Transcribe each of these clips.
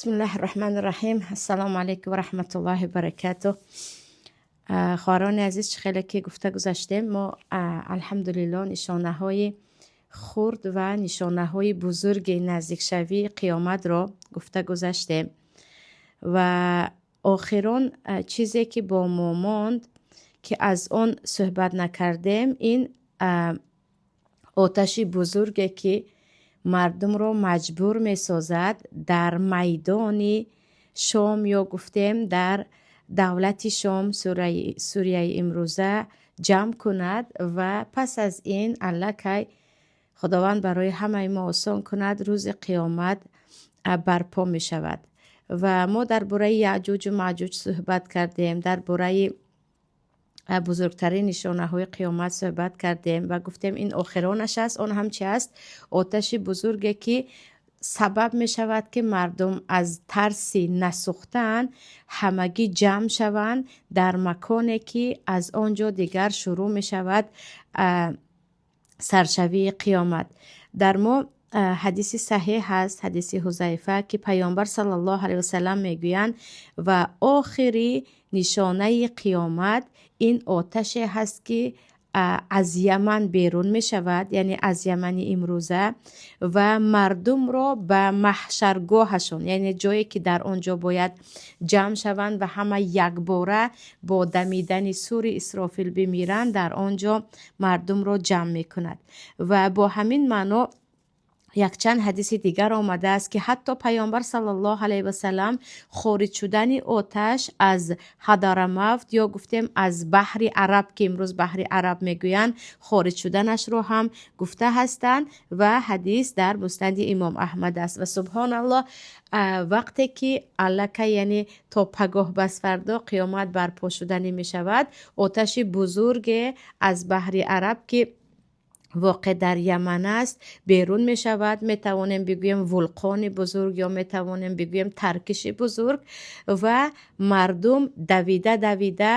Бисмиллаҳи раҳмани раҳим. Ассалому алайкум ва раҳматуллоҳи ва баракатуҳ. Хоҳарони азиз, чӣ хеле ки гуфта гузаштем, мо, алҳамдулилло, нишонаҳои хурд ва нишонаҳои бузурги наздикшавии қиёматро гуфта гузаштем ва охирон чизе ки бо мо монд, ки аз он суҳбат накардем, ин оташи бузурге, ки мардумро маҷбур месозад дар майдони Шом ё гуфтем дар давлати Шом, Сурияи имрӯза, ҷамъ кунад ва пас аз ин аллакай, Худованд барои ҳамаи мо осон кунад, рӯзи қиёмат барпо мешавад. Ва мо дар бораи Яъҷуҷу Маъҷуҷ суҳбат кардем, дар бораи бузургтарин нишонаҳои қиёмат суҳбат кардем ва гуфтем, ин охиронаш аст. Он ҳам чи аст? Оташи бузурге, ки сабаб мешавад, ки мардум аз тарси насӯхтан ҳамагӣ ҷамъ шаванд дар маконе, ки аз он ҷо дигар шурӯъ мешавад саршавии қиёмат. Дар мо ҳадиси саҳеҳ ҳаст, ҳадиси Ҳузайфа, ки Паёмбар саллаллоҳу алайҳи васалам мегӯянд: ва охири нишонаи қиёмат ин оташе ҳаст, ки аз Яман берун мешавад, яъне аз Ямани имрӯза, ва мардумро ба маҳшаргоҳашон, яъне ҷое ки дар он ҷо бояд ҷамъ шаванд ва ҳама якбора бо дамидани сури Исрофил бимиранд, дар он ҷо мардумро ҷамъ мекунад. Ва бо ҳамин маъно якчанд ҳадиси дигар омадааст, ки ҳатто Паёмбар саллаллоҳу алайҳи васалам хориҷ шудани оташ аз Ҳадарамавт ё гуфтем аз баҳри Араб, ки имрӯз баҳри Араб мегӯянд, хориҷ шуданашро ҳам гуфта ҳастанд ва ҳадис дар Муснади Имом Аҳмад аст. Ва субҳоналлоҳ, вақте ки аллакай, яъне то пагоҳ басфардо қиёмат барпо шуданӣ мешавад, оташи бузурге аз баҳри Араб, ки воқеъ дар Яман аст, берун мешавад. Метавонем бигӯем вулқони бузург ё метавонем бигӯем таркиши бузург, ва мардум давида давида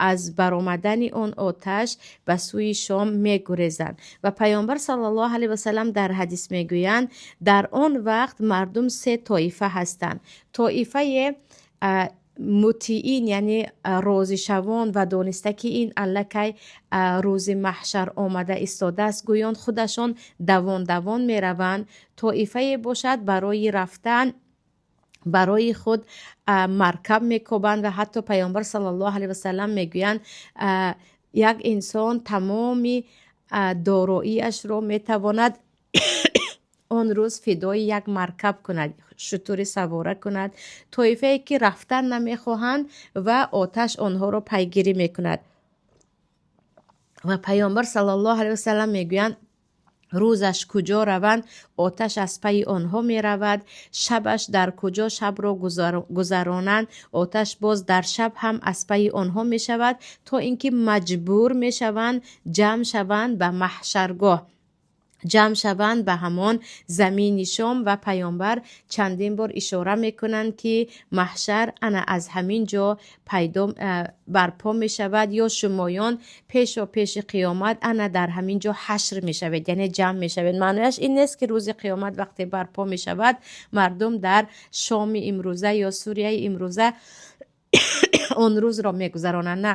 аз баромадани он оташ ба сӯи Шом мегурезанд. Ва Паёмбар саллаллоҳу алайҳи васалам дар ҳадис мегӯянд: дар он вақт мардум се тоифа ҳастанд. Тоифае мутиин, яъне розишавон ва дониста, ки ин аллакай рӯзи маҳшар омада истодааст, гӯён худашон давон давон мераванд. Тоифае бошад, барои рафтан барои худ маркаб мекобанд. Ва ҳатто Паёмбар саллаллоҳу алайҳи васалам мегӯянд: як инсон тамоми дороиашро метавонад он рӯз фидои як маркаб кунад, шутури савора кунад. Тоифае ки рафтан намехоҳанд ва оташ онҳоро пайгирӣ мекунад. Ва Паёмбар саллаллоҳу алайҳи васалам мегӯянд: рӯзаш куҷо раванд, оташ аз пайи онҳо меравад, шабаш дар куҷо шабро гузаронанд, оташ боз дар шаб ҳам аз пайи онҳо мешавад, то ин ки маҷбур мешаванд ҷамъ шаванд ба маҳшаргоҳ, ҷамъ шаванд ба ҳамон замини Шом. Ва Паёмбар чандин бор ишора мекунанд, ки маҳшар ана аз ҳамин ҷо пайдо барпо мешавад ё шумоён пешо пеши қиёмат ана дар ҳамин ҷо ҳашр мешавед, яъне ҷамъ мешавед. Маънояш ин нест, ки рӯзи қиёмат вақте барпо мешавад, мардум дар Шоми имрӯза ё Сурияи имрӯза он рӯзро мегузаронанд. На,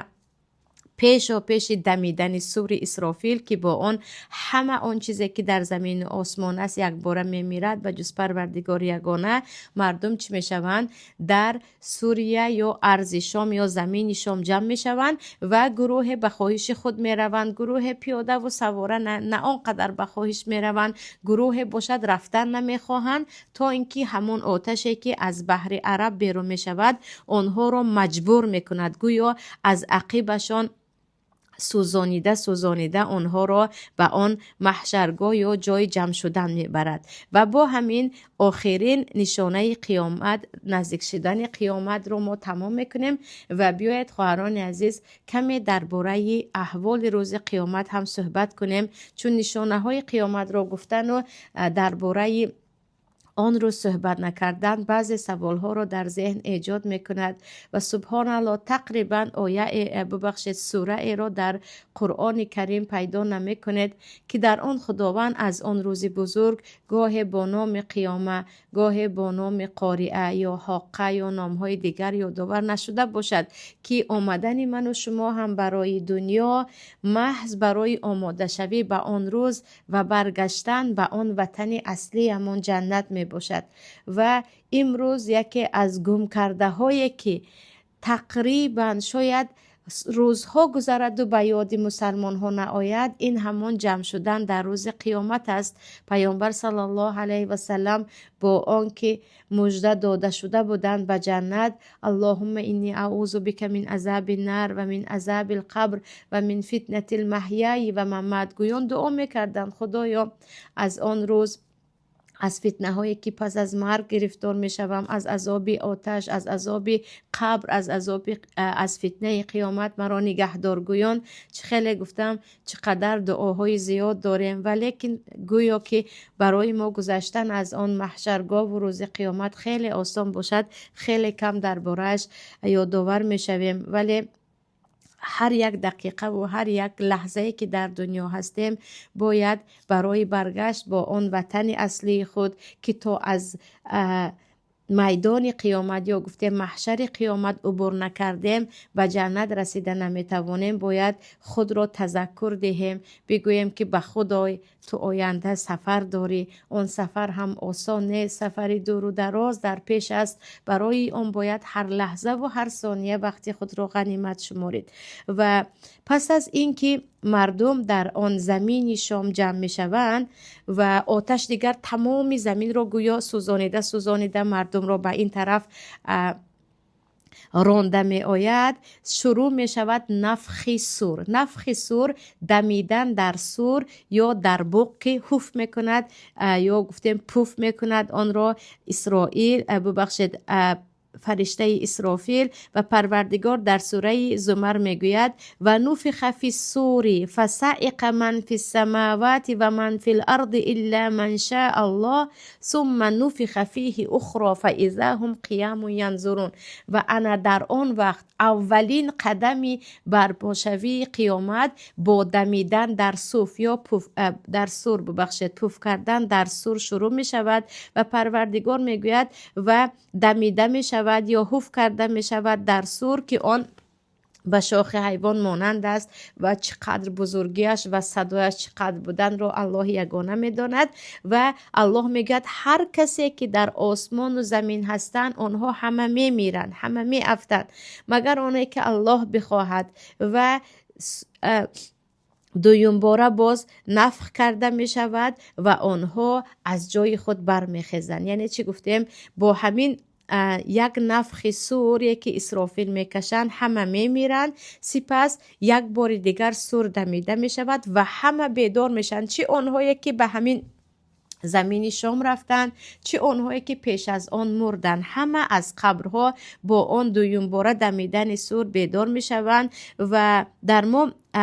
пешо пеши дамидани сури Исрофил, ки бо он ҳама он чизе ки дар замину осмон аст, якбора мемирад, ба ҷуз Парвардигори ягона, мардум чӣ мешаванд? Дар Сурия ё арзи Шом ё замини Шом ҷамъ мешаванд ва гурӯҳе ба хоҳиши худ мераванд, гурӯҳе пиёдаву савора, на он қадар ба хоҳиш мераванд, гурӯҳе бошад, рафтан намехоҳанд, то ин ки ҳамон оташе ки аз баҳри Араб берун мешавад, онҳоро маҷбур мекунад, гӯё аз ақибашон сӯзонида сӯзонида онҳоро ба он маҳшаргоҳ ё ҷои ҷамъ шудан мебарад. Ва бо ҳамин охирин нишонаи қиёмат, наздик шудани қиёматро мо тамом мекунем. Ва биёед, хоҳарони азиз, каме дар бораи аҳволи рӯзи қиёмат ҳам суҳбат кунем, чун нишонаҳои қиёматро гуфтану дар бораи Он рӯз суҳбат накардан баъзе саволҳоро дар зеҳн эҷод мекунад. Ва субҳоналло, тақрибан ояе, бубахшед, сураеро дар Қуръони Карим пайдо намекунед, ки дар он Худованд аз он рӯзи бузург гоҳе бо номи Қиёма, гоҳе бо номи Қориа ё Ҳоққа ё номҳои дигар ёдовар нашуда бошад, ки омадани ману шумо ҳам барои дунё маҳз барои омодашавӣ ба он рӯз ва баргаштан ба он ватани аслиямон ҷаннат мебошад. Ва имрӯз яке аз гумкардаҳое, ки тақрибан шояд рӯзҳо гузараду ба ёди мусалмонҳо наояд, ин ҳамон ҷамъ шудан дар рӯзи қиёмат аст. Паёмбар саллаллоҳу алайҳи васаллам бо он ки мужда дода шуда буданд ба ҷаннат, аллоҳумма инни аузу бика мин азаби нар ва мин азаби лқабр ва мин фитнати лмаҳяи ва мамат гӯён дуо мекарданд: Худоё, аз он рӯз, аз фитнаҳое, ки пас аз марг гирифтор мешавам, аз азоби оташ, аз азоби қабр, аз фитнаи қиёмат маро нигаҳдор гӯён. Чӣ хеле гуфтам, чӣ қадар дуоҳои зиёд дорем, валекин гӯё ки барои мо гузаштан аз он маҳшаргоҳу рӯзи қиёмат хеле осон бошад, хеле кам дар борааш ёдовар мешавем. Вале ҳар як дақиқаву ҳар як лаҳзае, ки дар дунё ҳастем, бояд барои баргашт бо он ватани аслии худ, ки то аз майдони қиёмат ё гуфтем маҳшари қиёмат убур накардем, ба ҷаннат расида наметавонем, бояд худро тазаккур диҳем, бигӯем, ки ба Худой, ту оянда сафар дорӣ, он сафар ҳам осон нест, сафари дуру дароз дар пеш аст. Барои он бояд ҳар лаҳзаву ҳар сония вақти худро ғанимат шуморид. Ва пас аз ин ки мардум дар он замини Шом ҷамъ мешаванд ва оташ дигар тамоми заминро гӯё сӯзонида сӯзонида мардумро ба ин тараф ронда меояд, шурӯъ мешавад нафхи сур. Нафхи сур, дамидан дар сур ё дар буқ, ки ҳуф мекунад ё гуфтем пуф мекунад онро Исроил, бубахшед, фариштаи Исрофил. Ва Парвардигор дар сураи Зумар мегӯяд: ва нуфиха фи сури фасаиқа ман фи самавати ва ман фи ларди илла ман шаа Аллоҳ сумма нуфиха фиҳи ухро фаиза ҳум қиямун янзурун. Ва ана дар он вақт аввалин қадами барпошавии қиёмат бо дамидан дар суф ё пуф дар сур, бубахшед, пуф кардан дар сур шурӯъ мешавад. Ва Парвардигор мегӯяд: ва дамида мешавад ё ҳуф карда мешавад дар сур, ки он ба шохи ҳайвон монанд аст ва чӣ қадр бузургиаш ва садояш чӣ қадр буданро Аллоҳи ягона медонад. Ва Аллоҳ мегӯяд: ҳар касе, ки дар осмону замин ҳастанд, онҳо ҳама мемиранд, ҳама меафтанд, магар оне ки Аллоҳ бихоҳад. Ва дуюмбора боз нафх карда мешавад ва онҳо аз ҷои худ бармехезанд. Яъне чӣ гуфтем? Бо ҳамин як нафхи суре, ки Исрофил мекашанд, ҳама мемиранд. Сипас як бори дигар сур дамида мешавад ва ҳама бедор мешаванд, чӣ онҳое, ки ба ҳамин замини Шом рафтанд, чӣ онҳое, ки пеш аз он мурданд, ҳама аз қабрҳо бо он дуюмбора дамидани сур бедор мешаванд. Ва дар мо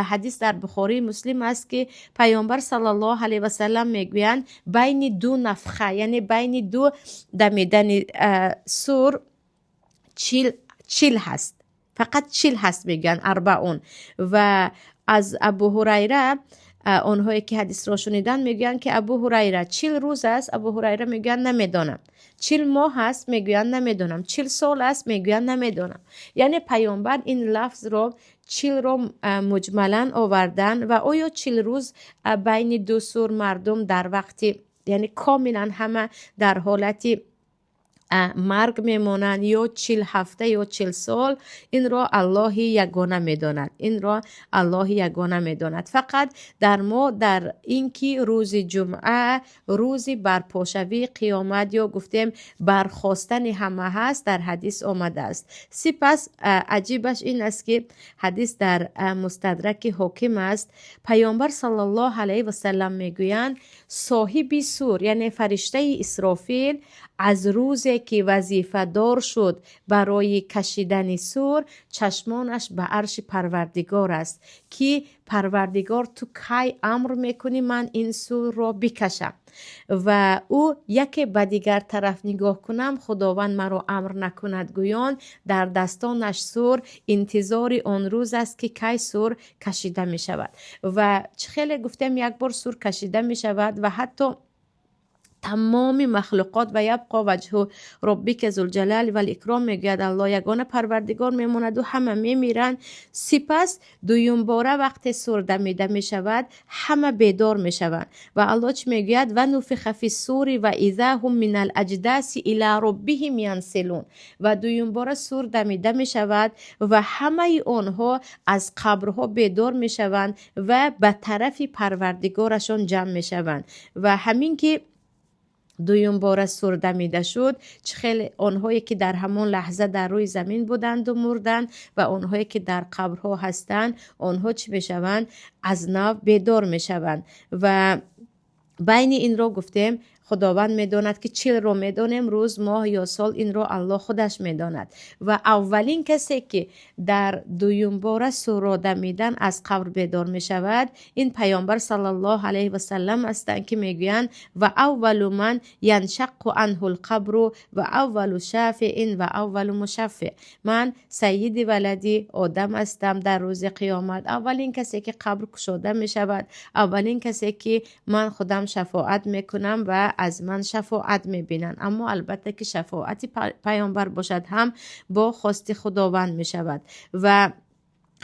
ҳадис дар Бухории Муслим аст, ки Паёмбар саллаллоҳу алайҳи васаллам мегӯянд: байни ду нафха, яъне байни ду дамидани сур, 40 ҳаст, фақат 40 ҳаст, мегӯянд арбаун. Ва аз Абу Ҳурайра онҳое, ки ҳадисро шуниданд, мегӯянд, ки Абу Ҳурайра, 40 рӯз аст? Абу Ҳурайра мегӯянд: намедонам. 40 моҳ аст? Мегӯянд: намедонам. 40 сол аст? Мегӯянд: намедонам. Яъне Паёмбар ин лафзро, 40-ро, муҷмалан овардан. Ва оё 40 рӯз байни ду сур мардум дар вақти, яъне комилан ҳама дар ҳолати марг мемонанд ё 40 ҳафта ё 40 сол, инро Аллоҳи ягона медонад, инро Аллоҳи ягона медонад. Фақат дар мо дар ин ки рӯзи ҷумъа рӯзи барпошавии қиёмат ё гуфтем бархостани ҳама ҳаст, дар ҳадис омадааст. Сипас аҷибаш ин аст, ки ҳадис дар Мустадраки Ҳоким аст. Паёмбар саллаллоҳу алайҳи васаллам мегӯянд: соҳиби сур, яъне фариштаи Исрофил. Аз рӯзе ки вазифадор шуд барои кашидани сур, чашмонаш ба арши Парвардигор аст, ки Парвардигор, ту кай амр мекунӣ, ман ин сурро бикашам? Ва ӯ яке ба дигар тараф нигоҳ кунам, Худованд маро амр накунад гӯён, дар дастонаш сур, интизори он рӯз аст, ки кай сур кашида мешавад. Ва чӣ хеле гуфтем, як бор сур кашида мешавад ва ҳатто тамоми махлуқот, ва ябқо ваҷҳу роббика зулҷалали вал икром, мегӯяд Аллоҳ, ягона Парвардигор мемонаду ҳама мемиранд. Сипас дуюмбора вақте сур дамида мешавад, ҳама бедор мешаванд. Ва Аллоҳ чӣ мегӯяд? Ва нуфиха фи сури ва иза ҳум минал аҷдаси ила роббиҳим янсилун. Ва дуюмбора сур дамида мешавад ва ҳамаи онҳо аз қабрҳо бедор мешаванд ва ба тарафи Парвардигорашон ҷамъ мешаванд. Ва ҳамин ки дуюмбора сур дамида шуд, чӣ хеле онҳое ки дар ҳамон лаҳза дар рӯи замин буданду мурданд ва онҳое ки дар қабрҳо ҳастанд, онҳо чӣ мешаванд? Аз нав бедор мешаванд. Ва байни инро гуфтем, Худованд медонад, ки 40-ро медонем, рӯз, моҳ ё сол, инро Аллоҳ худаш медонад. Ва аввалин касе ки дар дуюмбора сурро дамидан аз қабр бедор мешавад, ин Паёмбар саллаллоҳу алайҳи васаллам ҳастанд, ки мегӯянд: ва аввалу ман яншаққу анҳу лқабру ва аввалу шафиин ва аввалу мушаффиъ. Ман сайиди валади Одам ҳастам дар рӯзи қиёмат, аввалин касе ки қабр кушода мешавад, аввалин касе ки ман худам шафоат мекунам ва аз ман шафоат мебинанд. Аммо албатта ки шафоати паёмбар бошад ҳам бо хости Худованд мешавад. Ва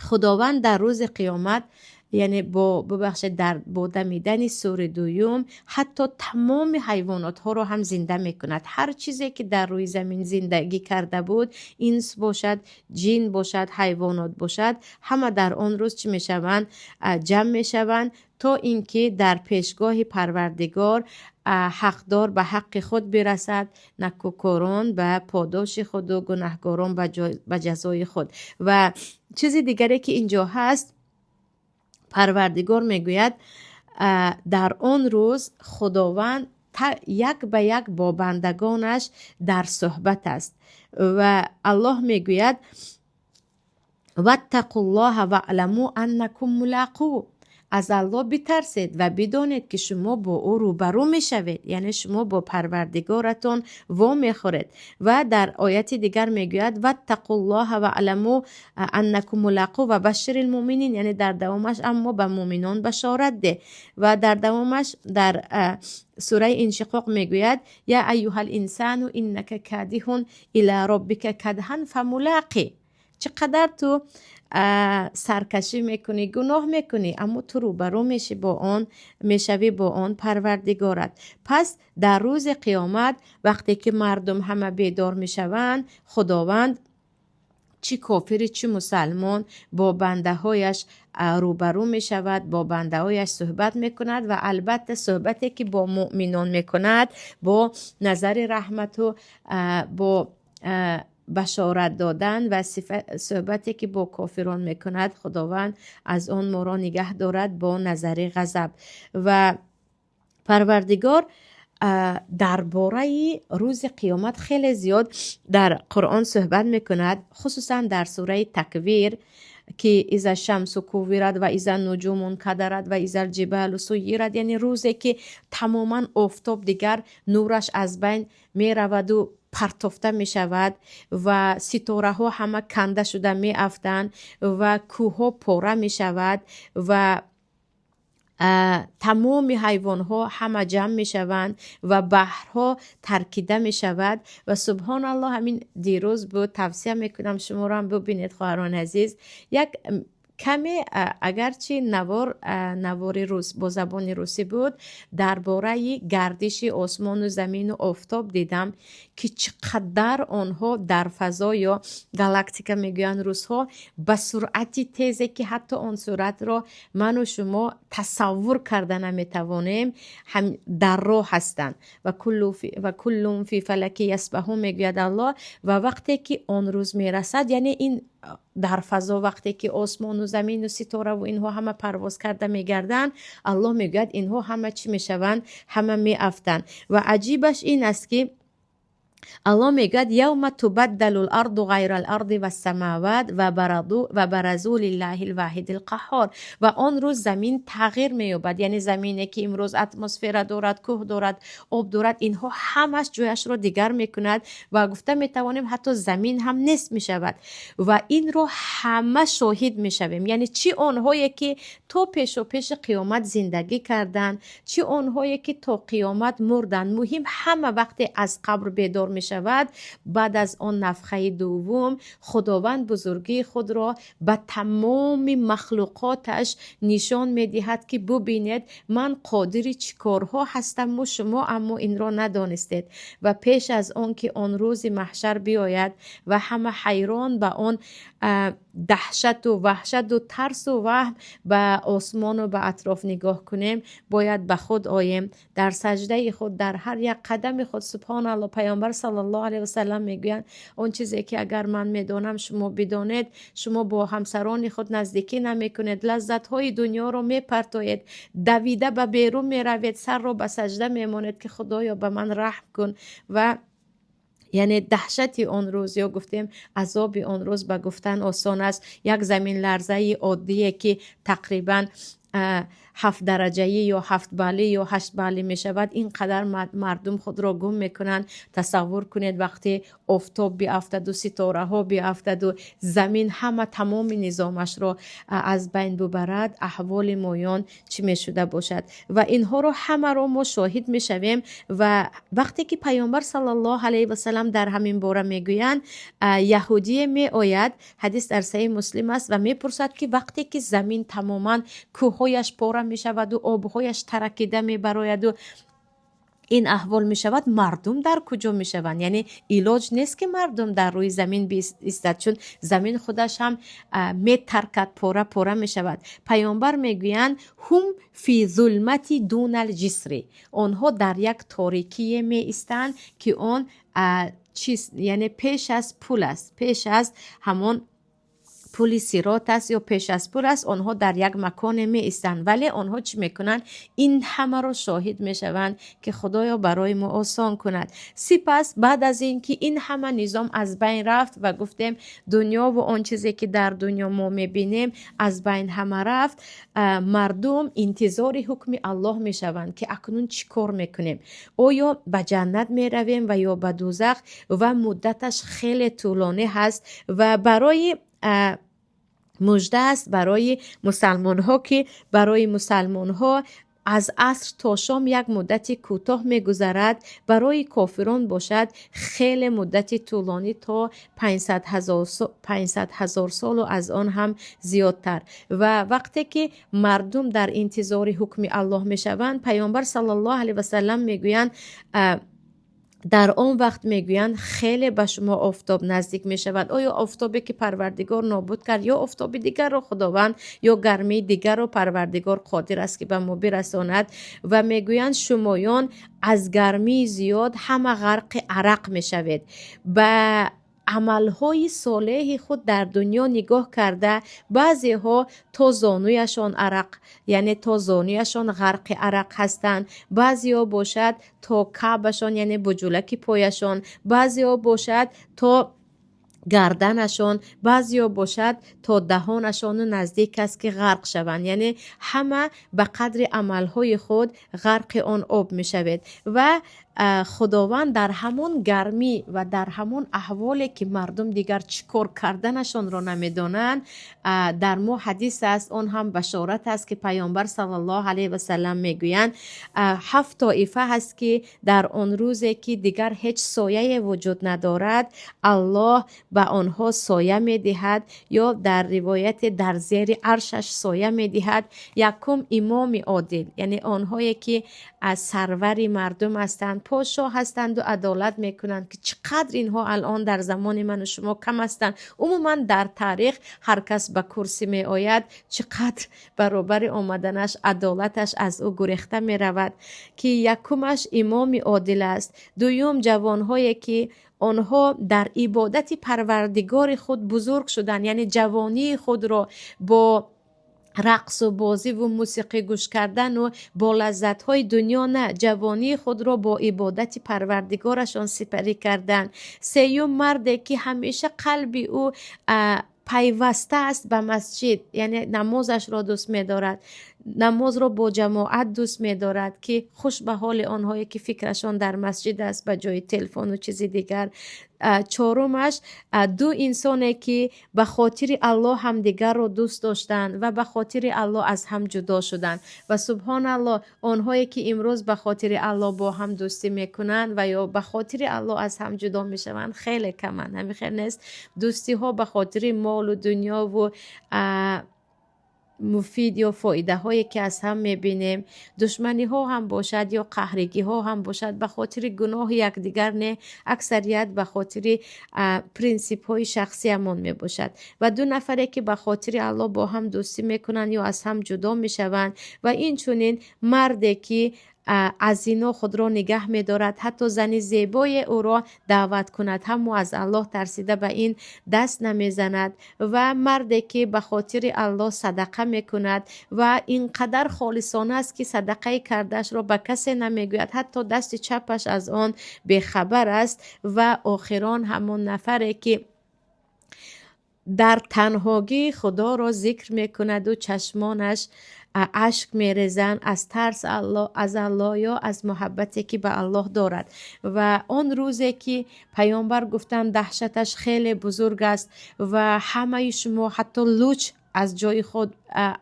Худованд дар рӯзи қиёмат, яъне бо, бубахшед, дар бо дамидани сури дуюм ҳатто тамоми ҳайвонотҳоро ҳам зинда мекунад. Ҳар чизе ки дар рӯи замин зиндагӣ карда буд, инс бошад, ҷин бошад, ҳайвонот бошад, ҳама дар он рӯз чӣ мешаванд? Ҷамъ мешаванд, то ин ки дар пешгоҳи Парвардигор ҳақдор ба ҳаққи худ бирасад, накӯкорон ба подоши худу гунаҳкорон ба ҷазои худ. Ва чизи дигаре ки инҷо ҳаст, Парвардигор мегӯяд, дар он рӯз Худованд як ба як бо бандагонаш дар суҳбат аст. Ва Аллоҳ мегӯяд: ваттақуллоҳа ваъламу аннакум мулақу. Аз Аллоҳ битарсед ва бидонед, ки шумо бо ӯ рӯбарӯ мешавед, яъне шумо бо Парвардигоратон вомехӯред. Ва дар ояти дигар мегӯяд: ваттақуллоҳа ваъламу аннакум мулақу ва башширил муъминин, яъне дар давомаш аммо ба муъминон башорат деҳ. Ва дар давомаш дар сураи Иншиқоқ мегӯяд: я аюҳал инсану иннака кадиҳун ила роббика кадҳан фамулақи. Чӣ қадар ту саркашӣ мекунӣ, гуноҳ мекунӣ, аммо ту рӯбарӯ меши бо он, мешавӣ бо он Парвардигорат. Пас дар рӯзи қиёмат, вақте ки мардум ҳама бедор мешаванд, Худованд, чӣ кофири, чӣ мусалмон, бо бандаҳояш рӯбарӯ мешавад, бо бандаҳояш суҳбат мекунад. Ва албатта суҳбате ки бо муъминон мекунад, бо назари раҳмату бо башорат додан, ва суҳбате ки бо кофирон мекунад, Худованд аз он моро нигаҳ дорад, бо назари ғазаб. Ва Парвардигор дар бораи рӯзи қиёмат хеле зиёд дар Қуръон суҳбат мекунад, хусусан дар сураи Таквир, ки иза шамсу кувират ва иза нуҷумун кадарат ва иза ҷибалу суйират, яъне рӯзе ки тамоман офтоб дигар нураш аз байн мераваду партофта мешавад ва ситораҳо ҳама канда шуда меафтанд ва кӯҳҳо пора мешавад ва тамоми ҳайвонҳо ҳама ҷамъ мешаванд ва баҳрҳо таркида мешавад. Ва субҳоналлоҳ, ҳамин дирӯз буд, тавсия мекунам шуморо ҳам бубинед, хоҳарони азиз, як каме, агарчи навор навори рус, бо забони русӣ буд, дар бораи гардиши осмону замину офтоб дидам, ки чӣ қадар онҳо дар фазо ё галактика мегӯянд русҳо, ба суръати тезе ки ҳатто он суръатро ману шумо тасаввур карда наметавонем, дар роҳ ҳастанд. Ва куллун фи фалаки ясбаҳун, мегӯяд Аллоҳ. Ва вақте ки он рӯз мерасад, яъне ин дар фазо вақте ки осмону замину ситораву инҳо ҳама парвоз карда мегарданд, Аллоҳ мегӯяд, инҳо ҳама чӣ мешаванд? Ҳама меафтанд. Ва аҷибаш ин аст, ки Аллоҳ мегӯяд: явма тубаддалу л-арду ғайра л-арди вассамават ва баразу лиллаҳи л-ваҳиди л-қаҳҳор. Ва он рӯз замин тағйир меёбад, яъне замине ки имрӯз атмосфера дорад, кӯҳ дорад, об дорад, инҳо ҳамаш ҷояшро дигар мекунад ва гуфта метавонем, ҳатто замин ҳам нест мешавад ва инро ҳама шоҳид мешавем. Яъне чӣ онҳое ки то пешопеши қиёмат зиндагӣ карданд, чӣ онҳое ки то қиёмат мурданд, муҳим ҳама вақте аз қабр бедор мешавад, баъд аз он нафхаи дуввум Худованд бузургии худро ба тамоми махлуқоташ нишон медиҳад, ки бубинед, ман қодири чӣ корҳо ҳастаму шумо аммо инро надонистед. Ва пеш аз он ки он рӯзи маҳшар биёяд ва ҳама ҳайрон ба он даҳшату ваҳшату тарсу ваҳм ба осмону ба атроф нигоҳ кунем, бояд ба худ оем, дар саҷдаи худ, дар ҳар як қадами худ. Субҳоналло, Пайғамбар саллаллоҳу алайҳи васаллам мегӯянд: он чизе ки агар ман медонам, шумо бидонед, шумо бо ҳамсарони худ наздикӣ намекунед, лаззатҳои дунёро мепартоед, давида ба берун меравед, сарро ба саҷда мемонед, ки Худоё, ба ман раҳм кун. Ва яъне даҳшати он рӯз ё гуфтем азоби он рӯз ба гуфтан осон аст. Як заминларзаи оддие ки тақрибан 7 дараҷаӣ ё 7 баллӣ ё 8 баллӣ мешавад, ин қадар мардум худро гум мекунанд. Тасаввур кунед, вақте офтоб биафтаду ситораҳо биафтаду замин ҳама тамоми низомашро аз байн бубарад, аҳволи моён чӣ мешуда бошад? Ва инҳоро ҳамаро мо шоҳид мешавем. Ва вақте ки Паёмбар саллаллоҳу алайҳи васалам дар ҳамин бора мегӯянд, яҳудие меояд, ҳадис дар Саҳиҳи Муслим аст, ва мепурсад, ки вақте ки замин тамоман кӯҳҳояш пора мешаваду обҳояш таракида мебарояду ин аҳвол мешавад, мардум дар куҷо мешаванд? Яъне илоҷ нест, ки мардум дар рӯи замин биистад, чун замин худаш ҳам метаркад, пора пора мешавад. Паёмбар мегӯянд: ҳум фи зулмати дунал ҷисри. Онҳо дар як торикие меистанд, ки он чиз, яъне пеш аз пул аст, пеш аз ҳамон пули сирот аст ё пеш аз пул аст. Онҳо дар як маконе меистанд, вале онҳо чӣ мекунанд? Ин ҳамаро шоҳид мешаванд, ки Худоё барои мо осон кунад. Сипас баъд аз ин ки ин ҳама низом аз байн рафт ва гуфтем, дунёву он чизе ки дар дунё мо мебинем, аз байн ҳама рафт, мардум интизори ҳукми Аллоҳ мешаванд, ки акнун чӣ кор мекунем, оё ба ҷаннат меравем ва ё ба дузах? Ва муддаташ хеле тӯлонӣ ҳаст ва барои мужда аст барои мусалмонҳо, ки барои мусалмонҳо аз аср то шом як муддати кӯтоҳ мегузарад, барои кофирон бошад хеле муддати тӯлонӣ, то 500 ҳазор солу аз он ҳам зиёдтар. Ва вақте ки мардум дар интизори ҳукми Аллоҳ мешаванд, Паёмбар саллаллоҳу алайҳи васаллам мегӯянд, дар он вақт мегӯянд, хеле ба шумо офтоб наздик мешавад. Оё офтобе ки Парвардигор нобуд кард ё офтоби дигарро Худованд ё гармии дигарро Парвардигор қодир аст, ки ба мо бирасонад? Ва мегӯянд, шумоён аз гармии зиёд ҳама ғарқи арақ мешавед. Ба амалҳои солеҳи худ дар дунё нигоҳ карда, баъзеҳо то зонуяшон арақ, яъне то зонуяшон ғарқи арақ ҳастанд, баъзеҳо бошад то каъбашон, яъне буҷулаки пояшон, баъзеҳо бошад то гарданашон, баъзеҳо бошад то даҳонашону наздик аст, ки ғарқ шаванд. Яъне ҳама ба қадри амалҳои худ ғарқи он об мешавед. Ва Худованд дар ҳамон гармӣ ва дар ҳамон аҳволе ки мардум дигар чӣ кор карданашонро намедонанд, дар мо ҳадис аст, он ҳам башорат аст, ки Паёмбар саллаллоҳу алайҳи васаллам мегӯянд, ҳафт тоифа ҳаст, ки дар он рӯзе ки дигар ҳеҷ сояе вуҷуд надорад, Аллоҳ ба онҳо соя медиҳад, ё дар ривояте дар зери аршаш соя медиҳад. Якум, имоми одил, яъне онҳое ки аз сарвари мардум ҳастанд, подшоҳ ҳастанду адолат мекунанд, ки чӣ қадр инҳо алон дар замони ману шумо кам ҳастанд. Умуман дар таърих ҳар кас ба курсӣ меояд, чӣ қадр баробари омаданаш адолаташ аз ӯ гурехта меравад, ки якумаш имоми одил аст. Дуюм, ҷавонҳое ки онҳо дар ибодати Парвардигори худ бузург шуданд, яъне ҷавонии худро бо Рақсу бозиву мусиқӣ гӯш кардану бо лаззатҳои дунё на, ҷавонии худро бо ибодати Парвардигорашон сипарӣ карданд. Сеюм, марде ки ҳамеша қалби ӯ пайваста аст ба масҷид, яъне намозашро дӯст медорад, намозро бо ҷамоат дӯст медорад, ки хуш ба ҳоли онҳое ки фикрашон дар масҷид аст ба ҷои телефону чизи дигар. Чорумаш, ду инсоне ки ба хотири Аллоҳ ҳамдигарро дӯст доштанд ва ба хотири Аллоҳ аз ҳам ҷудо шуданд. Ва субҳоналлоҳ, онҳое ки имрӯз ба хотири Аллоҳ бо ҳам дӯстӣ мекунанд ва ё ба хотири Аллоҳ аз ҳам ҷудо мешаванд, хеле каманд. Ҳамин хел нест? Дӯстиҳо ба хотири молу дунёву муфид ё фоидаҳое ки аз ҳам мебинем, душманиҳо ҳам бошад ё қаҳригиҳо ҳам бошад, ба хотири гуноҳи якдигар не, аксарият ба хотири принсипҳои шахсиямон мебошад. Ва ду нафаре ки ба хотири Аллоҳ бо ҳам дӯстӣ мекунанд ё аз ҳам ҷудо мешаванд. Ва инчунин марде ки аз зино худро нигаҳ медорад, ҳатто зани зебое ӯро даъват кунад ҳамо аз Аллоҳ тарсида ба ин даст намезанад. Ва марде ки ба хотири Аллоҳ садақа мекунад ва ин қадар холисона аст, ки садақаи кардаашро ба касе намегӯяд, ҳатто дасти чапаш аз он бехабар аст. Ва охирон, ҳамон нафаре ки дар танҳогӣ Худоро зикр мекунаду чашмонаш ашк мерезанд аз тарс аз Аллоҳ ё аз муҳаббате ки ба Аллоҳ дорад. Ва он рӯзе ки паёмбар гуфтанд, даҳшаташ хеле бузург аст ва ҳамаи шумо ҳатто луч аз ҷои худ,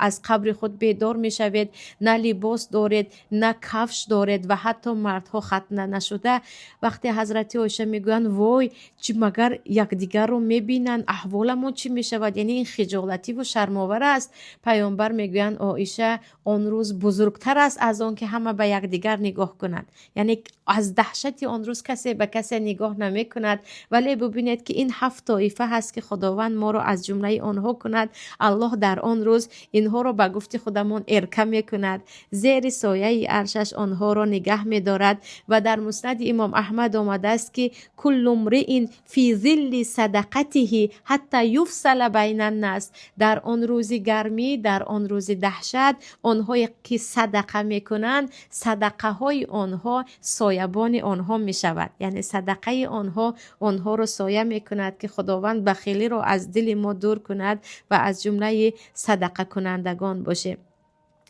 аз қабри худ бедор мешавед, на либос доред, на кафш доред ва ҳатто мардҳо хатна нашуда. Вақте ҳазрати Оиша мегӯянд: «Вой, чӣ, магар якдигарро мебинанд, аҳволамон чӣ мешавад? Яъне ин хиҷолативу шармовар аст». Паёмбар мегӯянд: «Оиша, он рӯз бузургтар аст аз он ки ҳама ба якдигар нигоҳ кунанд». Яъне аз даҳшати он рӯз касе ба касе нигоҳ намекунад. Вале бубинед, ки ин ҳафт тоифа ҳаст, ки Худованд моро аз ҷумлаи онҳо кунад. Аллоҳ дар он рӯз инҳоро ба гуфти худамон эрка мекунад, зери сояи аршаш онҳоро нигаҳ медорад. Ва дар Муснади имом Аҳмад омадааст, ки كل امرئ في ظل صدقته حتى يفصل بين الناس. Дар он рӯзи гармӣ, дар он рӯзи даҳшат, онҳое ки садақа мекунанд, садақаҳои онҳо соябони онҳо мешавад, яъне садақаи онҳо онҳоро соя мекунад, ки Худованд бахилиро аз дили мо дур кунад ва аз ҷумлаи садақакунандагон бошем.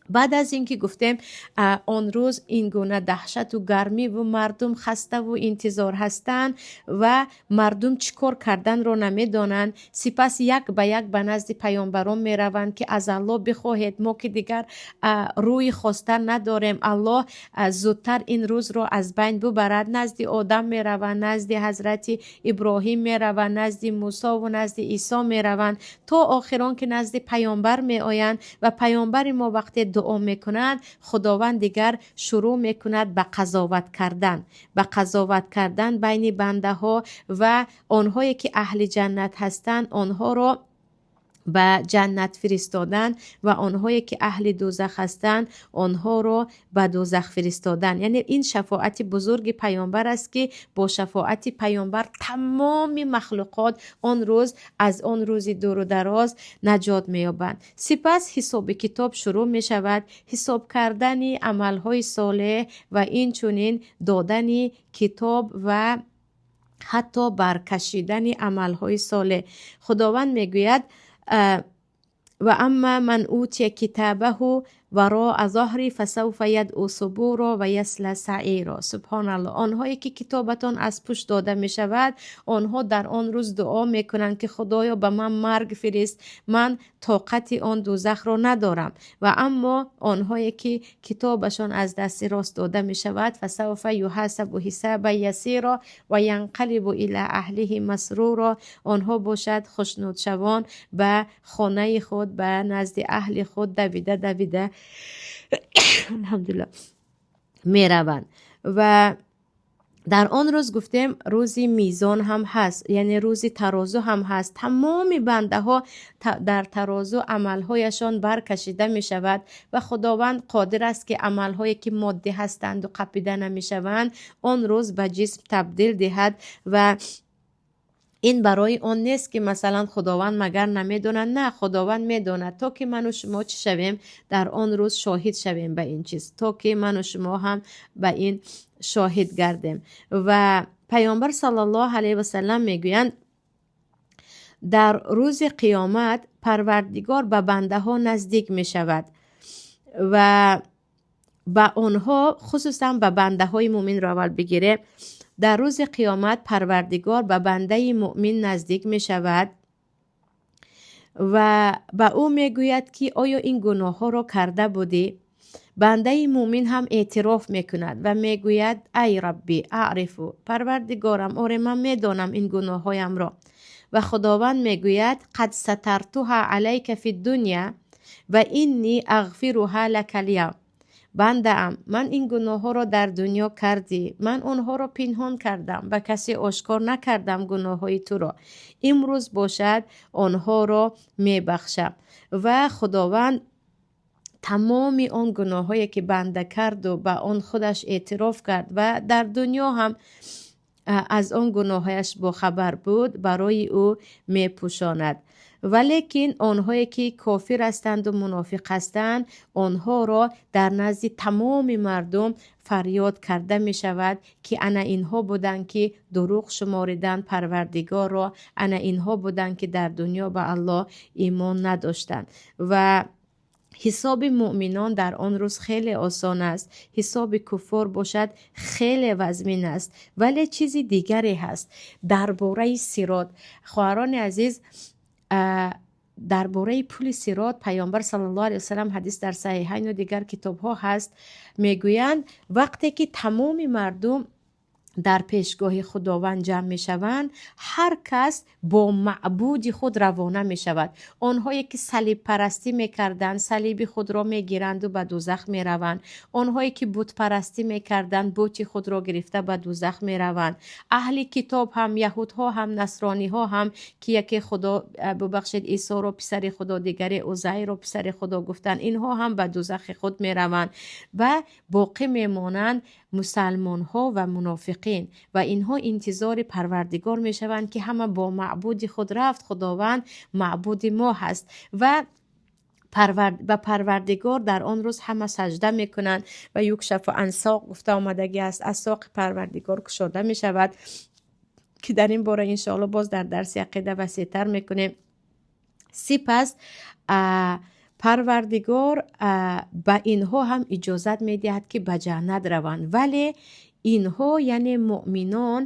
Баъд аз ин ки гуфтем, он рӯз ин гуна даҳшату гармиву мардум хаставу интизор ҳастанд ва мардум чӣ кор карданро намедонанд. Сипас як ба як ба назди паёмбарон мераванд, ки аз Аллоҳ бихоҳед, мо ки дигар рӯи хостан надорем, Аллоҳ зудтар ин рӯзро аз байн бубарад. Назди Одам мераванд, назди ҳазрати Иброҳим мераванд, назди Мусову назди Исо мераванд, то охирон ки назди паёмбар меоянд. Ва паёмбари мо вақте дуо мекунанд, Худованд дигар шурӯъ мекунад ба қазоват кардан байни бандаҳо ва онҳое ки аҳли ҷаннат ҳастанд, онҳоро ба ҷаннат фиристодан ва онҳое ки аҳли дӯзах ҳастанд, онҳоро ба дӯзах фиристодан. Яъне ин шафоати бузурги паёмбар аст, ки бо шафоати паёмбар тамоми махлуқот он рӯз аз он рӯзи дуру дароз наҷот меёбанд. Сипас ҳисоби китоб шурӯъ мешавад, ҳисоб кардани амалҳои солеҳ ва инчунин додани китоб ва ҳатто баркашидани амалҳои солеҳ. Худованд мегӯяд: «وأما من أوتي كتابه وراء ظهره فسوف يدعو ثبورا ويصلى سعيرا». Субҳоналлоҳ, онҳое ки китобатон аз пушт дода мешавад, онҳо дар он рӯз дуо мекунанд, ки Худоё, ба ман марг фирист, ман тоқати он дӯзахро надорам. Ва аммо онҳое ки китобашон аз дасти рост дода мешавад, فسوف يحاسب حسابا يسيرا وينقلب إلى أهله مسرورا. Онҳо бошад, хушнудшавон ба хонаи худ, ба назди аҳли худ давида давида, алҳамдулилла, мераванд. Ва дар он рӯз, гуфтем, рӯзи мизон ҳам ҳаст, яъне рӯзи тарозу ҳам ҳаст. Тамоми бандаҳо дар тарозу амалҳояшон баркашида мешавад ва Худованд қодир аст, ки амалҳое ки моддӣ ҳастанду қапида намешаванд, он рӯз ба ҷисм табдил диҳад. Ва Ин барои он нест, ки масалан Худованд магар намедонад? На, Худованд медонад, то ки ману шумо чӣ шавем? Дар он рӯз шоҳид шавем ба ин чиз, то ки ману шумо ҳам ба ин шоҳид гардем. Ва Паёмбар саллаллоҳу алайҳи васаллам мегӯянд: дар рӯзи қиёмат Парвардигор ба бандаҳо наздик мешавад ва ба онҳо, хусусан ба бандаҳои муъминро аввал бигирем. Дар рӯзи қиёмат Парвардигор ба бандаи муъмин наздик мешавад ва ба ӯ мегӯяд, ки оё ин гуноҳҳоро карда будӣ? Бандаи муъмин ҳам эътироф мекунад ва мегӯяд: «Ай Рабби, аърифу», Парвардигорам, оре, ман медонам ин гуноҳҳоямро. Ва Худованд мегӯяд: «Қад сатартуҳа алайка фи дунья ва инни ағфируҳа лака лявм». Бандаам, ман ин гуноҳҳоро дар дунё кардӣ, ман онҳоро пинҳон кардам, ба касе ошкор накардам гуноҳҳои туро, имрӯз бошад, онҳоро мебахшам. Ва Худованд тамоми он гуноҳҳое, ки банда карду ба он худаш эътироф кард ва дар дунё ҳам аз он гуноҳҳояш бохабар буд, барои ӯ мепӯшонад. Валекин онҳое, ки кофир ҳастанду мунофиқ ҳастанд, онҳоро дар назди тамоми мардум фарёд карда мешавад, ки ана инҳо буданд, ки дурӯғ шумориданд Парвардигорро, ана инҳо буданд, ки дар дунё ба Аллоҳ имон надоштанд. Ва ҳисоби муъминон дар он рӯз хеле осон аст, ҳисоби куффор бошад, хеле вазмин аст. Вале чизи дигаре ҳаст дар бораи сирот. Хоҳарони азиз, дар бораи пули сирот Паёмбар саллаллоҳу алайҳи васалам, ҳадис дар Саҳиҳайну дигар китобҳо ҳаст, мегӯянд: вақте ки тамоми мардум дар пешгоҳи Худованд ҷамъ мешаванд, ҳар кас бо маъбуди худ равона мешавад. Онҳое, ки салибпарастӣ мекарданд, салиби худро мегиранду ба дузах мераванд. Онҳое, ки бутпарастӣ мекарданд, бути худро гирифта ба дузах мераванд. Аҳли китоб ҳам, яҳудҳо ҳам, насрониҳо ҳам, ки яке Худо, бубахшед, Исоро писари Худо, дигаре Узайро писари Худо гуфтанд, инҳо ҳам ба дузахи худ мераванд ва боқӣ мемонанд мусалмонҳо ва мунофиқин. Ва инҳо интизори Парвардигор мешаванд, ки ҳама бо маъбуди худ рафт, Худованд маъбуди мо ҳаст. Ва ба Парвардигор дар он рӯз ҳама саҷда мекунанд ва юкшафу ан соқ гуфта омадагӣ аст, аз соқи Парвардигор кушода мешавад, ки дар ин бора иншоалло боз дар дарси ақида васеътар мекунем. Сипас Парвардигор ба инҳо ҳам иҷозат медиҳад, ки ба ҷаннат раванд, вале инҳо, яъне муъминон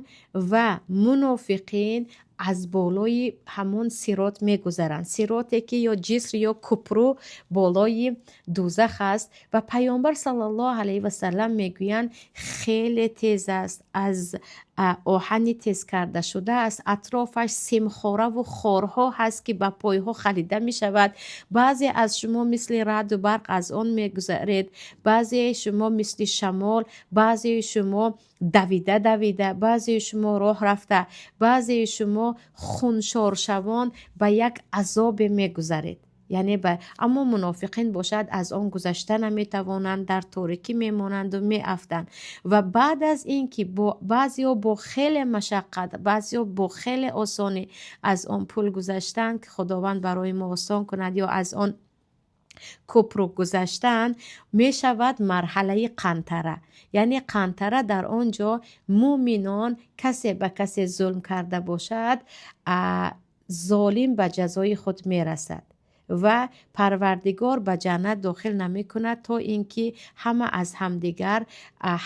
ва мунофиқин, аз болои ҳамон сирот мегузаранд, сироте, ки ё ҷиср ё купру болои дузах аст. Ва Паёмбар саллаллоҳу алайҳи васалам мегӯянд: хеле тез аст, аз оҳани тез карда шудааст, атрофаш симхораву хорҳо ҳаст, ки ба пойҳо халида мешавад. Баъзе аз шумо мисли раъду барқ аз он мегузаред, баъзеи шумо мисли шамол, баъзеи шумо давида давида, баъзеи шумо роҳ рафта, баъзеи шумо хуншоршавон ба як азобе мегузаред. Яъне ба аммо мунофиқин бошад, аз он гузашта наметавонанд, дар торикӣ мемонанду меафтанд. Ва баъд аз ин ки баъзеҳо бо хеле машаққат, баъзеҳо бо хеле осонӣ аз он пул гузаштанд, ки Худованд барои мо осон кунад, ё аз он купрук гузаштанд, мешавад марҳалаи қантара. Яъне қантара, дар он ҷо муъминон, касе ба касе зулм карда бошад, золим ба ҷазои худ мерасад ва Парвардигор ба ҷаннат дохил намекунад, то ин ки ҳама аз ҳамдигар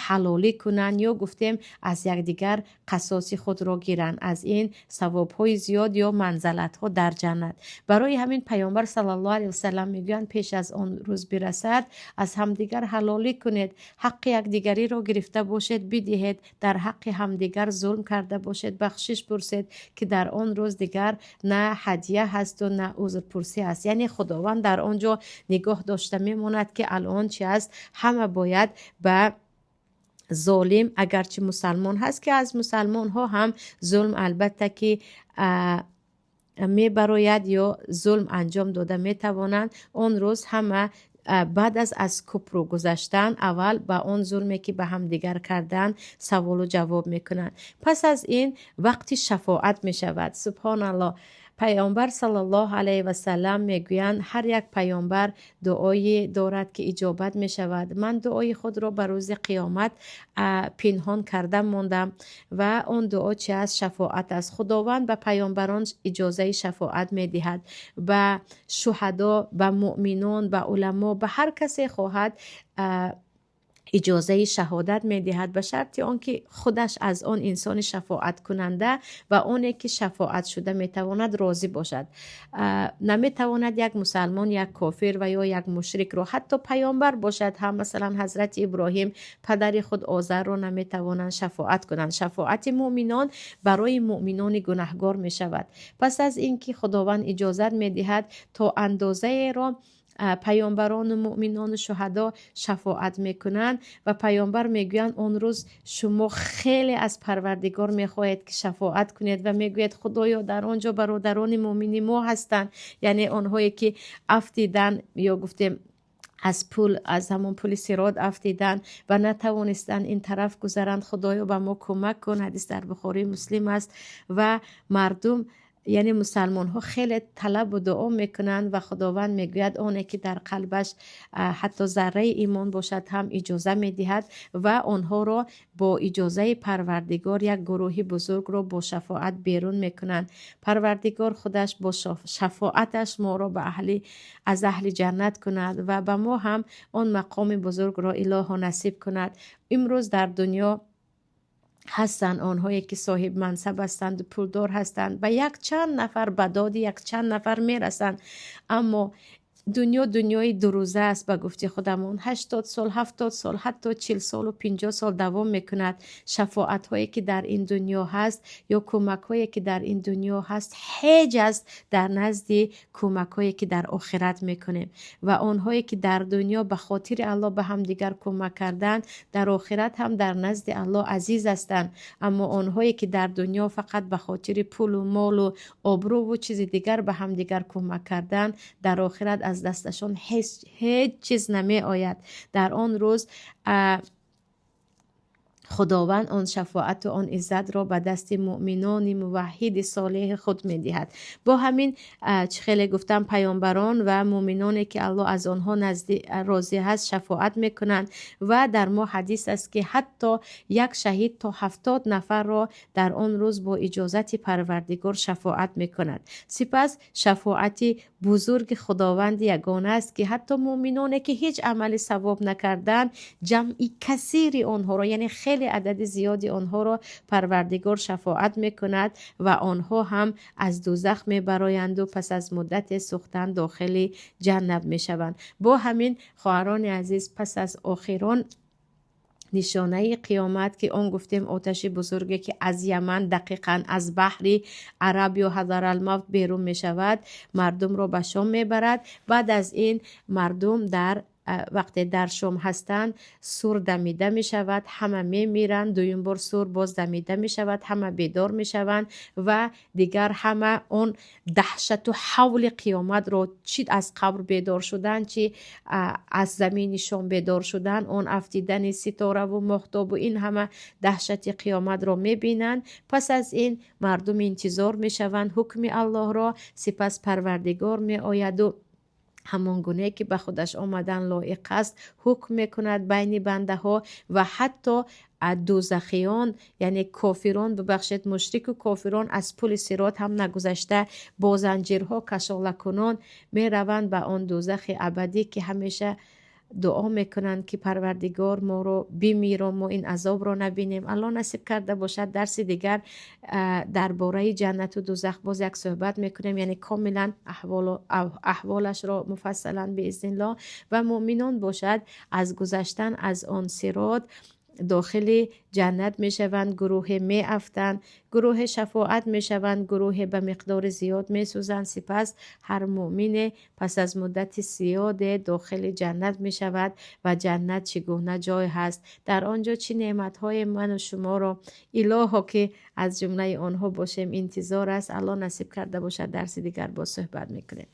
ҳалолӣ кунанд ё гуфтем, аз якдигар қасоси худро гиранд. Аз ин савобҳои зиёд ё манзалатҳо дар ҷаннат. Барои ҳамин Паёмбар саллаллоҳу алайҳи васалам мегӯянд: пеш аз он рӯз бирасад, аз ҳамдигар ҳалолӣ кунед, ҳаққи якдигариро гирифта бошед, бидиҳед, дар ҳаққи ҳамдигар зулм карда бошед, бахшиш пурсед, ки дар он рӯз дигар на ҳадя ҳасту на узрпурсӣ ҳаст. Яъне Худованд дар он ҷо нигоҳ дошта мемонад, ки алон чи аст, ҳама бояд ба золим, агарчи мусалмон ҳаст, ки аз мусалмонҳо ҳам зулм албатта ки мебарояд ё зулм анҷом дода метавонанд, он рӯз ҳама Баъд аз купру гузаштан аввал ба он зулме, ки ба ҳамдигар карданд, саволу ҷавоб мекунанд. Пас аз ин вақти шафоат мешавад. Субҳоналлоҳ, Паёмбар саллаллоҳу алайҳи васаллам мегӯянд: ҳар як паёмбар дуое дорад, ки иҷобат мешавад. Ман дуои худро ба рӯзи қиёмат пинҳон карда мондам. Ва он дуо чи аст? Шафоат аст. Худованд ба паёмбарон иҷозаи шафоат медиҳад, ба шуҳадо, ба муъминон, ба уламо, ба ҳар касе хоҳад иҷозаи шаҳодат медиҳад, ба шарти он ки худаш аз он инсони шафоаткунанда ва оне ки шафоат шуда метавонад, розӣ бошад. Наметавонад як мусалмон як кофир ва ё як мушрикро, ҳатто паёмбар бошад ҳам, масалан ҳазрати Иброҳим падари худ Озарро наметавонанд шафоат кунанд. Шафоати муъминон барои муъминони гунаҳгор мешавад. Пас аз ин ки Худованд иҷозат медиҳад, то андозаеро паёмбарону муъминону шуҳадо шафоат мекунанд. Ва паёмбар мегӯянд: он рӯз шумо хеле аз Парвардигор мехоҳед, ки шафоат кунед, ва мегӯяд: «Худоё, дар он ҷо бародарони муъмини мо ҳастанд», яъне онҳое ки афтиданд ё гуфтем аз пул, аз ҳамон пули сирот афтиданд ва натавонистанд ин тараф гузаранд. «Худоё, ба мо кӯмак кун». Ҳадис дар Бухории Муслим аст. Ва мардум, яъне мусалмонҳо, хеле талабу дуо мекунанд ва Худованд мегӯяд: оне ки дар қалбаш ҳатто зарраи имон бошад ҳам, иҷоза медиҳад. Ва онҳоро бо иҷозаи Парвардигор як гурӯҳи бузургро бо шафоат берун мекунанд. Парвардигор худаш бо шафоаташ моро ба аҳли аз аҳли ҷаннат кунад ва ба мо ҳам он мақоми бузургро, илоҳо, насиб кунад. Имрӯз дар дунё ҳастанд онҳое ки соҳибмансаб ҳастанду пулдор ҳастанд, ба якчанд нафар, ба доди якчанд нафар мерасанд. Аммо дунё дунёи дурӯза аст, ба гуфти худамон 80 сол, 70 сол, ҳатто 40 солу 50 сол давом мекунад. Шафоатҳое ки дар ин дунё ҳаст ё кӯмакҳое ки дар ин дунё ҳаст, ҳеҷ аст дар назди кӯмакҳое ки дар охират мекунем. Ва онҳое ки дар дунё ба хотири Аллоҳ ба ҳамдигар кӯмак карданд, дар охират ҳам дар назди Аллоҳ азиз ҳастанд. Аммо онҳое ки дар дунё фақат ба хотири пулу молу обрӯву чизи дигар ба ҳамдигар кӯмак карданд, дар охират аз дасташон ҳеҷ чиз намеояд. Дар он рӯз Худованд он шафоату он иззатро ба дасти муъминони муваҳҳиди солеҳи худ медиҳад. Бо ҳамин чӣ хеле гуфтам, паёмбарон ва муъминоне ки Аллоҳ аз онҳо назди розӣ ҳаст, шафоат мекунанд. Ва дар мо ҳадис аст, ки ҳатто як шаҳид то 70 нафарро дар он рӯз бо иҷозати Парвардигор шафоат мекунад. Сипас шафоати бузурги Худованди ягона аст, ки ҳатто муъминоне ки ҳеҷ амали савоб накарданд, ҷамъи касири онҳоро, яъне хеле адади зиёди онҳоро Парвардигор шафоат мекунад ва онҳо ҳам аз дӯзах мебароянду пас аз муддате сӯхтан дохили ҷаннат мешаванд. Бо ҳамин, хоҳарони азиз, пас аз охирон нишонаи қиёмат, ки он гуфтем оташи бузурге ки аз Яман, дақиқан аз баҳри Араб ё Ҳазаралмавт берун мешавад, мардумро ба Шом мебарад. Баъд аз ин мардум дар вақте дар Шом ҳастанд, сур дамида мешавад, ҳама мемиранд. Дуюм бор сур боз дамида мешавад, ҳама бедор мешаванд ва дигар ҳама он даҳшату ҳавли қиёматро, чи аз қабр бедор шудан, чи аз замини Шом бедор шудан, он афтидани ситораву моҳтобу ин ҳама даҳшати қиёматро мебинанд. Пас аз ин мардум интизор мешаванд ҳукми Аллоҳро. Сипас Парвардигор меояду ҳамон гунае ки ба худаш омадан лоиқ аст, ҳукм мекунад байни бандаҳо. Ва ҳатто дӯзахиён, яъне кофирон, бубахшед, мушрику кофирон аз пули сирот ҳам нагузашта, бо занҷирҳо кашолакунон мераванд ба он дӯзахи абадӣ, ки ҳамеша дуо мекунанд, ки Парвардигор, моро бимиро, мо ин азобро набинем. Аллоҳ насиб карда бошад, дарси дигар дар бораи ҷаннату дӯзах боз як суҳбат мекунем, яъне комилан аҳволашро муфассалан, биизниллоҳ. Ва муъминон бошад, аз гузаштан аз он сирот дохили ҷаннат мешаванд. Гурӯҳе меафтанд, гурӯҳе шафоат мешаванд, гурӯҳе ба миқдори зиёд месӯзанд. Сипас ҳар муъмине пас аз муддати зиёде дохили ҷаннат мешавад. Ва ҷаннат чӣ гуна ҷой ҳаст, дар он ҷо чӣ неъматҳое ману шуморо, илоҳо, ки аз ҷумлаи онҳо бошем, интизор аст. Аллоҳ насиб карда бошад, дарси дигар боз суҳбат мекунем.